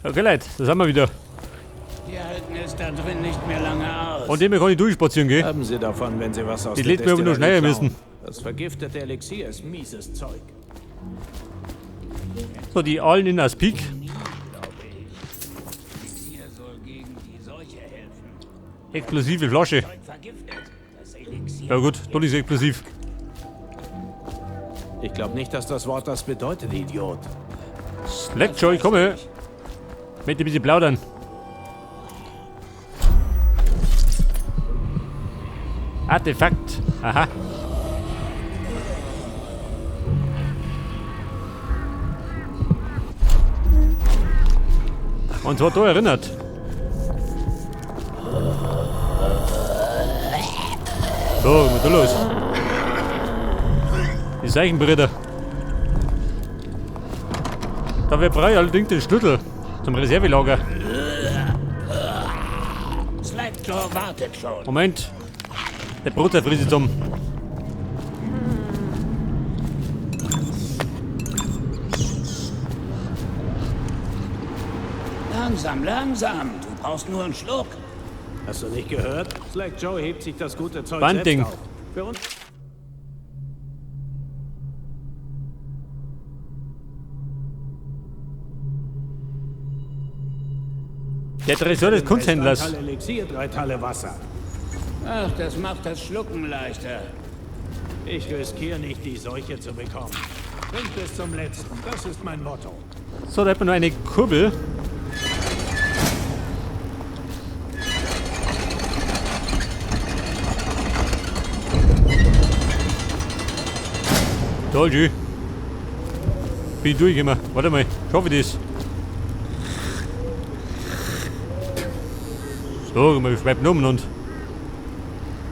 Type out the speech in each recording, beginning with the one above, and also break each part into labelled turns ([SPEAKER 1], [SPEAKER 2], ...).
[SPEAKER 1] Okay, Leute, da sind wir wieder.
[SPEAKER 2] Die halten es da drin nicht mehr lange aus.
[SPEAKER 1] Und dem kann ich durchspazieren gehen.
[SPEAKER 2] Haben Sie davon, wenn Sie was aus
[SPEAKER 1] Die
[SPEAKER 2] der
[SPEAKER 1] Leute mir aber nur
[SPEAKER 2] Destillerie
[SPEAKER 1] schneiden
[SPEAKER 2] klauen.
[SPEAKER 1] müssen.
[SPEAKER 2] Das vergiftete Elixier ist mieses Zeug.
[SPEAKER 1] So, die allen in Aspik. Explosive Flasche. Ja gut, doch nicht so explosiv.
[SPEAKER 2] Ich glaub nicht, dass das Wort das bedeutet, Idiot.
[SPEAKER 1] Slackjaw, ich komme. Möchte ein bisschen plaudern. Artefakt. Aha. Und zwar da erinnert. So, was ist da los? Die Seichenbritter. Da wir brauchen allerdings den Schlüssel zum Reservelager.
[SPEAKER 2] Slackjaw wartet schon.
[SPEAKER 1] Moment. Der Bruder frisst jetzt um.
[SPEAKER 2] Langsam, langsam. Du brauchst nur einen Schluck. Hast du nicht gehört? Slackjaw hebt sich das gute Zeug
[SPEAKER 1] Banting.
[SPEAKER 2] selbst auf. Für uns.
[SPEAKER 1] Der Tresor des Kunsthändlers.
[SPEAKER 2] Drei Teile Elixier, 3 Teile Wasser. Ach, das macht das Schlucken leichter. Ich riskiere nicht, die Seuche zu bekommen. Trink bis zum Letzten, das ist mein Motto.
[SPEAKER 1] So, da hat man nur eine Kurbel. Toll, schön. Bin ich durch immer. Warte mal, schaffe ich das? So, wir schreiben um und.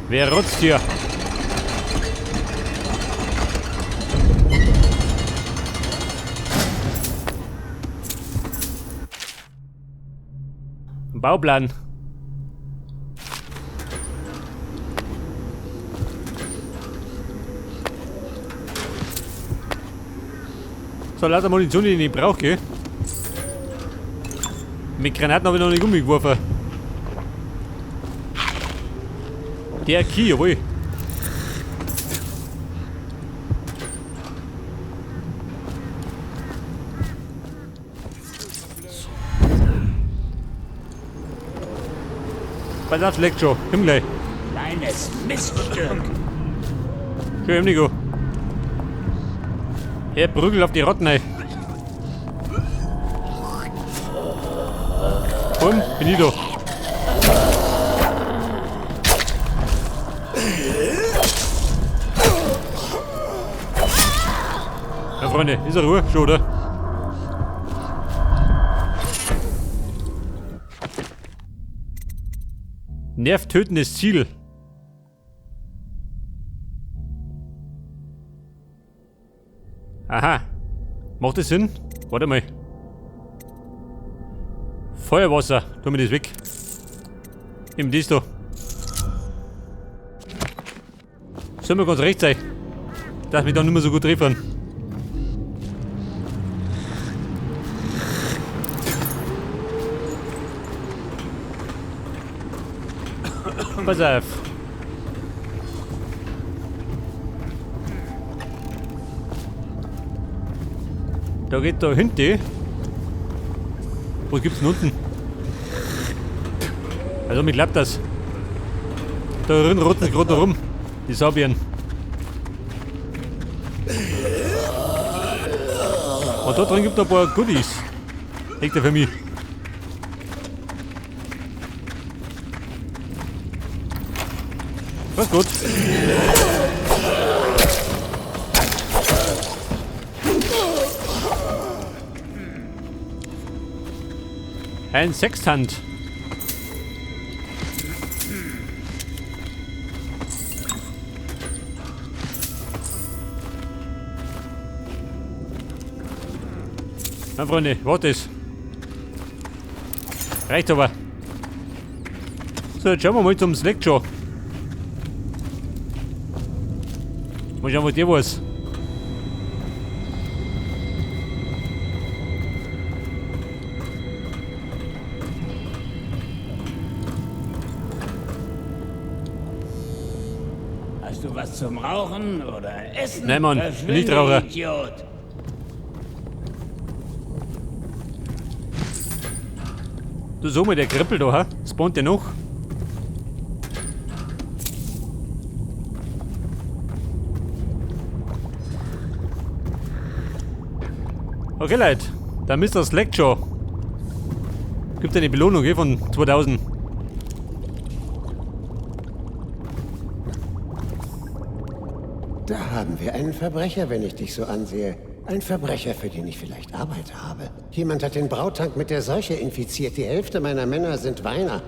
[SPEAKER 1] Wer rotzt hier? Bauplan. So, lauter Munition, die ich nicht brauche, gell? Mit Granaten habe ich noch nicht umgeworfen. Der Key, jawohl. Pass auf, leckt schon. Komm gleich.
[SPEAKER 2] Kleines Miststück.
[SPEAKER 1] Schön, Nico. Er prügelt auf die Rotten, ey. Und, finito. Ja, Freunde, ist er Ruhe? Schon, oder? Nervtötendes Ziel. Aha. Macht das Sinn? Warte mal. Feuerwasser. Tu mir das weg. Nimm das da. Soll mir ganz recht sein, dass mich da nicht mehr so gut treffen. Pass auf. Da geht da hinten. Was gibt's denn unten? Also mir klappt das. Da drin rotten sie gerade noch rum. Die Saubären. Und da drin gibt es ein paar Goodies. Legt er für mich. Was gut. Ein Sextant. Na Freunde, warte es. Reicht aber. So, jetzt schauen wir mal zum Slackjaw. Mal schauen, was der weiß.
[SPEAKER 2] Brauchst du was zum Rauchen oder Essen?
[SPEAKER 1] Nein, Mann, bin nicht Raucher.
[SPEAKER 2] Idiot.
[SPEAKER 1] Du, so mal der Krippel da, ha? Spawnt der noch? Okay, Leute, da Mr. Slackjaw. Gibt eine Belohnung, von 2000.
[SPEAKER 3] Da haben wir einen Verbrecher, wenn ich dich so ansehe. Ein Verbrecher, für den ich vielleicht Arbeit habe. Jemand hat den Brautank mit der Seuche infiziert. Die Hälfte meiner Männer sind Weiner.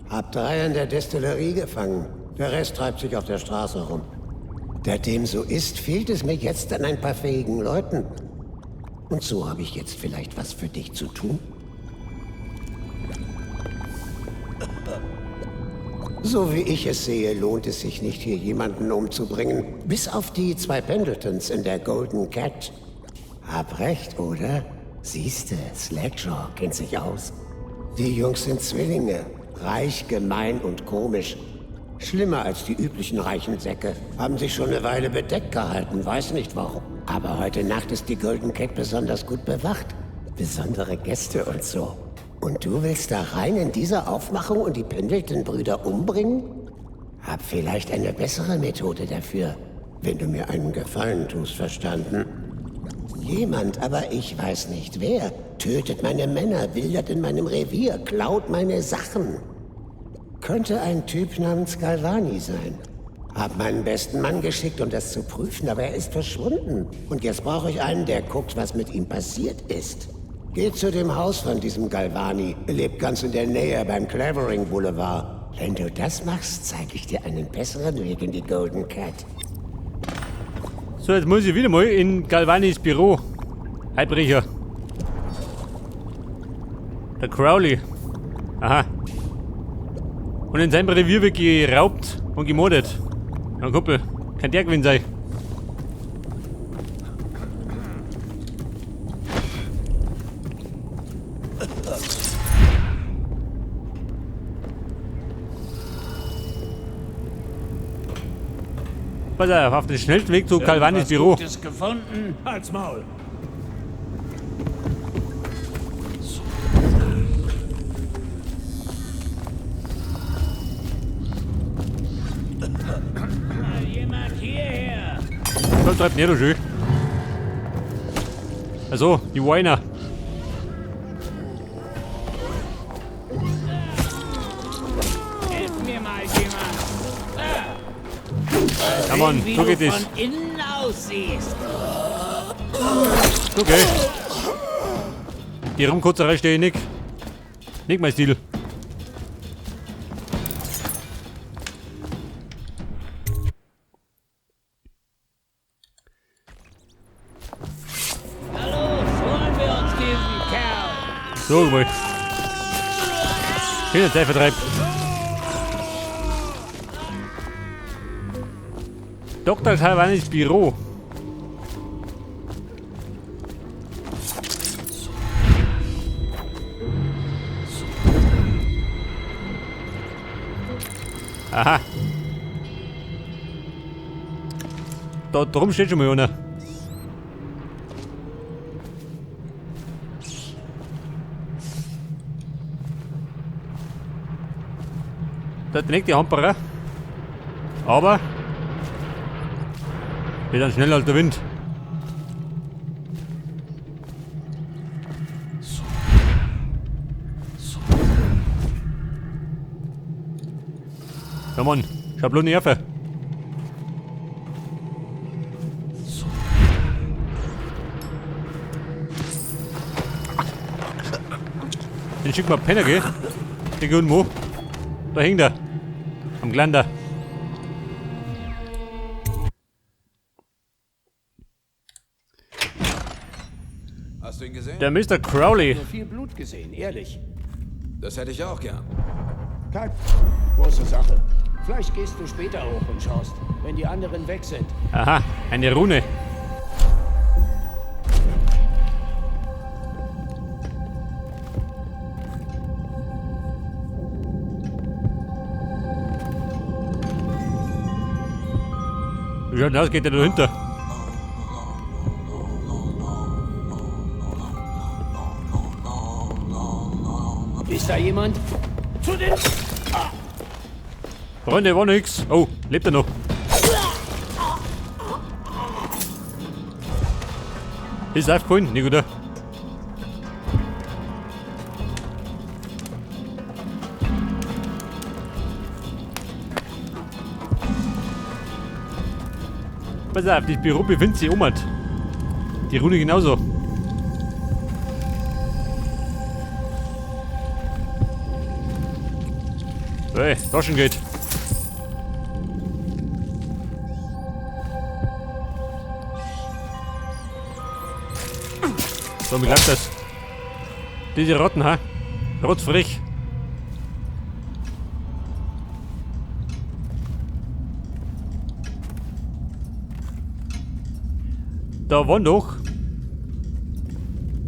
[SPEAKER 3] Hab 3 in der Destillerie gefangen. Der Rest treibt sich auf der Straße rum. Da dem so ist, fehlt es mir jetzt an ein paar fähigen Leuten. Und so habe ich jetzt vielleicht was für dich zu tun. So wie ich es sehe, lohnt es sich nicht, hier jemanden umzubringen. Bis auf die 2 Pendletons in der Golden Cat. Hab recht, oder? Siehste, Slackjaw kennt sich aus. Die Jungs sind Zwillinge. Reich, gemein und komisch. Schlimmer als die üblichen reichen Säcke. Haben sich schon eine Weile bedeckt gehalten, weiß nicht warum. Aber heute Nacht ist die Golden Cat besonders gut bewacht. Besondere Gäste und so. Und du willst da rein in diese Aufmachung und die Pendleton-Brüder umbringen? Hab vielleicht eine bessere Methode dafür. Wenn du mir einen Gefallen tust, verstanden? Jemand, aber ich weiß nicht wer, tötet meine Männer, wildert in meinem Revier, klaut meine Sachen. Könnte ein Typ namens Galvani sein. Hab meinen besten Mann geschickt, um das zu prüfen, aber er ist verschwunden. Und jetzt brauche ich einen, der guckt, was mit ihm passiert ist. Geh zu dem Haus von diesem Galvani. Er lebt ganz in der Nähe beim Clavering Boulevard. Wenn du das machst, zeige ich dir einen besseren Weg in die Golden Cat.
[SPEAKER 1] So, jetzt muss ich wieder mal in Galvanis Büro. Einbrecher. Der Crowley. Aha. Und in seinem Revier wird geraubt und gemordet. Na Kumpel, kann der gewesen sein. Pass auf, auf den schnellsten Weg zu Galvanis Büro.
[SPEAKER 2] Gutes gefunden. Halt's Maul. Mal jemand hierher.
[SPEAKER 1] Das treibt nicht so schön. Also, die Weiner.
[SPEAKER 2] Hilf mir mal jemand.
[SPEAKER 1] Ja, Mann,
[SPEAKER 2] Wie
[SPEAKER 1] so
[SPEAKER 2] du
[SPEAKER 1] geht es.
[SPEAKER 2] von innen aussiehst.
[SPEAKER 1] Okay. Die Rumkutzerei stehe ich nicht. Nicht mein Stil.
[SPEAKER 2] Hallo, holen wir uns diesen Kerl.
[SPEAKER 1] So, mal. Schöner Zeitvertreib. Doktor Galvanis Büro. Aha. Da drum steht schon mal einer. Da trägt die Hamperer. Aber geht dann schneller als der Wind. Ja Mann, Schablone Nerven. Den schick mal Penner, gell? Den guten Mo. Da hängt er. Am Glander.
[SPEAKER 4] Hast du ihn gesehen?
[SPEAKER 1] Der Mister Crowley.
[SPEAKER 5] Nur viel Blut gesehen, ehrlich.
[SPEAKER 4] Das hätte ich auch gern.
[SPEAKER 5] Kein große Sache. Vielleicht gehst du später hoch und schaust, wenn die anderen weg sind.
[SPEAKER 1] Aha, eine Rune. Wie schaut denn aus? Geht der da hinter?
[SPEAKER 5] Ist da jemand? Zu den...
[SPEAKER 1] Freunde, war nix. Oh, lebt er noch? Ist aufgefallen? Nicht, oder? Pass auf, das Büro befindet sich oben. Die Rune genauso. Hey, Taschengeld. So, wie klappt das? Diese Rotten, ha? Rotzfrech. Da waren doch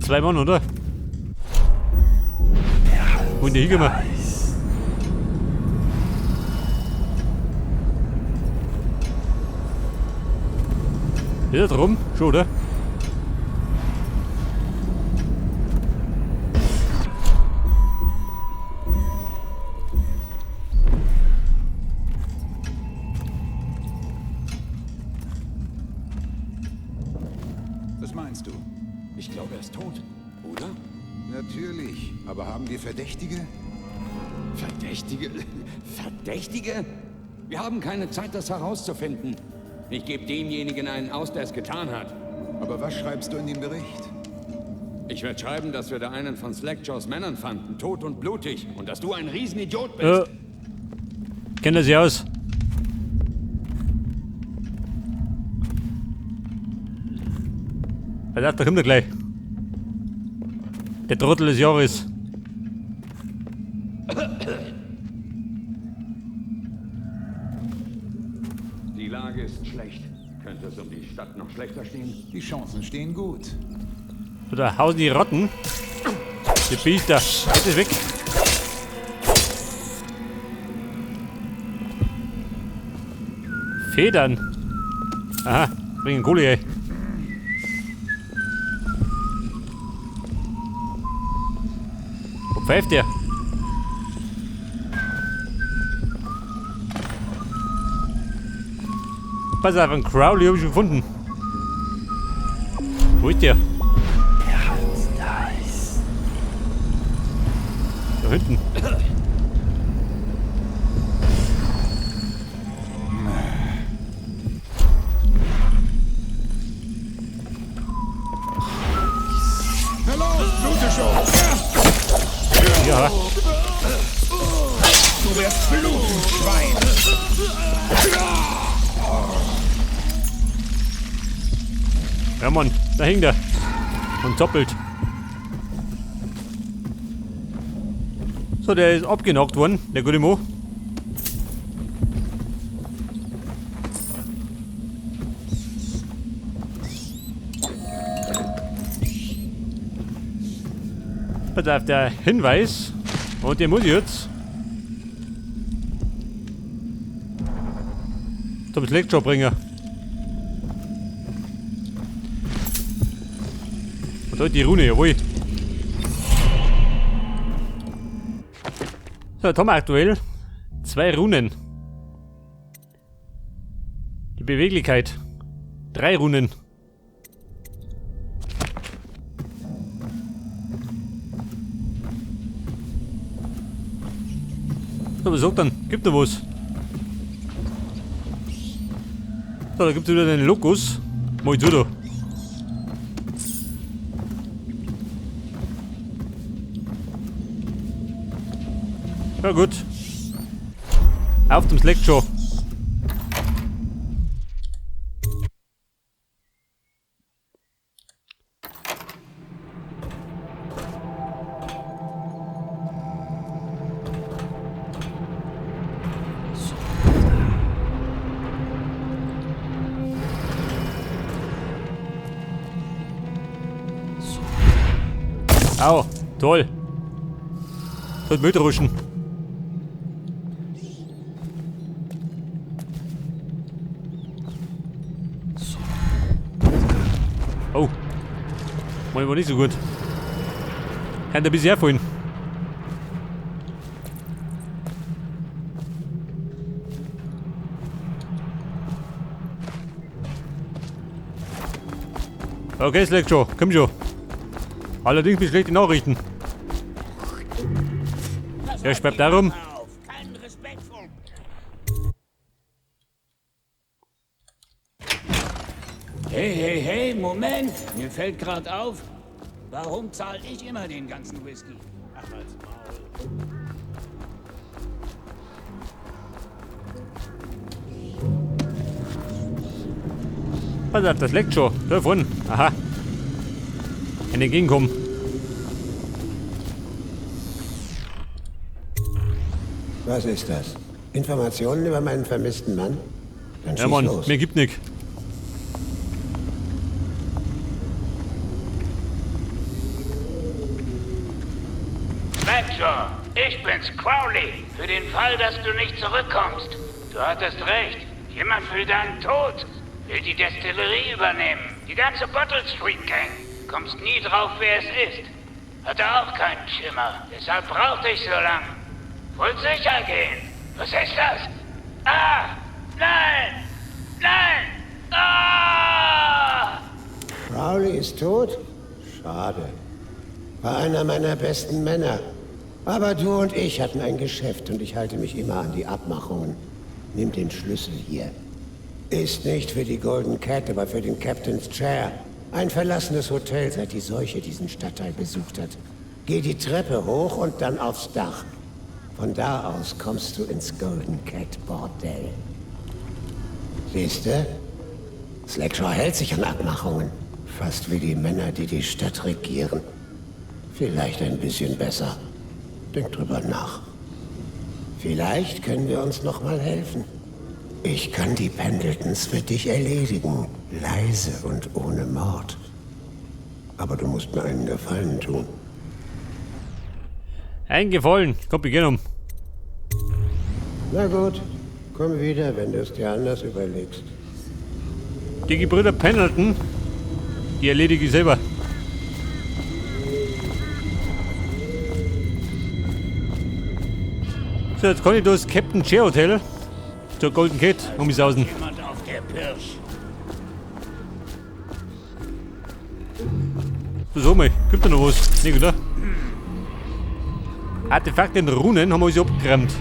[SPEAKER 1] zwei Mann, oder? Wo sind die hingekommen? Ist er drum? Schon, oder?
[SPEAKER 4] Was meinst du?
[SPEAKER 5] Ich glaube, er ist tot, oder?
[SPEAKER 4] Natürlich. Aber haben wir Verdächtige?
[SPEAKER 5] Verdächtige? Verdächtige? Wir haben keine Zeit, das herauszufinden. Ich gebe demjenigen einen aus, der es getan hat.
[SPEAKER 4] Aber was schreibst du in dem Bericht?
[SPEAKER 5] Ich werde schreiben, dass wir da einen von Slackjaws Männern fanden, tot und blutig, und dass du ein Riesenidiot bist.
[SPEAKER 1] Kennt er sich aus? Pass auf, da kommt er gleich. Der Trottel des Jahres.
[SPEAKER 5] Die Lage ist schlecht. Könnte es um die Stadt noch schlechter stehen?
[SPEAKER 4] Die Chancen stehen gut.
[SPEAKER 1] So, da hausen die Ratten. Die Biester. Geht das weg? Federn. Aha, bringen Kohle, ey. Wo pfeift der? Pass auf, einen Crowley hab ich schon gefunden. Wo ist der? Da hinten.
[SPEAKER 4] Na los, blute schon!
[SPEAKER 1] Ja.
[SPEAKER 4] Du wirst bluten, Schwein!
[SPEAKER 1] Ja, Mann, da hängt er. Und doppelt. So, der ist abgenockt worden, der gute Mo. Pass auf, der Hinweis. Und den muss ich jetzt zum Slackjaw bringen. Und da die Rune, jawohl. So, jetzt haben wir aktuell 2 Runen. Die Beweglichkeit. 3 Runen. So, was sagt dann? Gibt da was? So, da gibt's wieder den Lokus. Mach ich zu da. Ja gut. Auf dem Slackjaw. Au, toll. Soll mitruschen. war nicht so gut. Kann der bisher vorhin. Okay, Slackjaw, komm schon. Allerdings mit schlechten Nachrichten. Ja, ich bleib darum.
[SPEAKER 5] Hey, hey, hey, Moment! Mir fällt gerade auf, warum zahle ich immer den ganzen Whisky?
[SPEAKER 2] Ach, als Maul.
[SPEAKER 1] Pass auf, das leckt schon. Da vorne. Aha. Kann entgegenkommen.
[SPEAKER 3] Was ist das? Informationen über meinen vermissten Mann? Dann
[SPEAKER 1] Ja,
[SPEAKER 3] schieß
[SPEAKER 1] Mann,
[SPEAKER 3] los.
[SPEAKER 1] mir gibt nix.
[SPEAKER 5] Slackjaw, ich bin's, Crowley. Für den Fall, dass du nicht zurückkommst. Du hattest recht. Jemand will deinen Tod. Will die Destillerie übernehmen. Die ganze Bottle Street Gang. Kommst nie drauf, wer es ist. Hatte auch keinen Schimmer. Deshalb brauchte ich so lang. Wollt sicher gehen. Was ist das? Ah! Nein! Nein! Ah!
[SPEAKER 3] Crowley ist tot? Schade. War einer meiner besten Männer. Aber du und ich hatten ein Geschäft und ich halte mich immer an die Abmachungen. Nimm den Schlüssel hier. Ist nicht für die Golden Cat, aber für den Captain's Chair. Ein verlassenes Hotel, seit die Seuche diesen Stadtteil besucht hat. Geh die Treppe hoch und dann aufs Dach. Von da aus kommst du ins Golden Cat Bordell. Siehste? Slackjaw hält sich an Abmachungen. Fast wie die Männer, die die Stadt regieren. Vielleicht ein bisschen besser. Denk drüber nach. Vielleicht können wir uns noch mal helfen. Ich kann die Pendletons für dich erledigen. Leise und ohne Mord. Aber du musst mir einen Gefallen tun.
[SPEAKER 1] Ein Gefallen. Komm, wir gehen um.
[SPEAKER 3] Na gut, komm wieder, wenn du es dir anders überlegst.
[SPEAKER 1] Die Gebrüder Pendleton, die erledige ich selber. So, jetzt kann ich das Captain Chair Hotel zur Golden Cat umsausen.
[SPEAKER 5] Jemand auf der Pirsch.
[SPEAKER 1] So, sag mal, gibt da noch was? Nee, oder? Artefakte in Runen haben wir uns abgeräumt.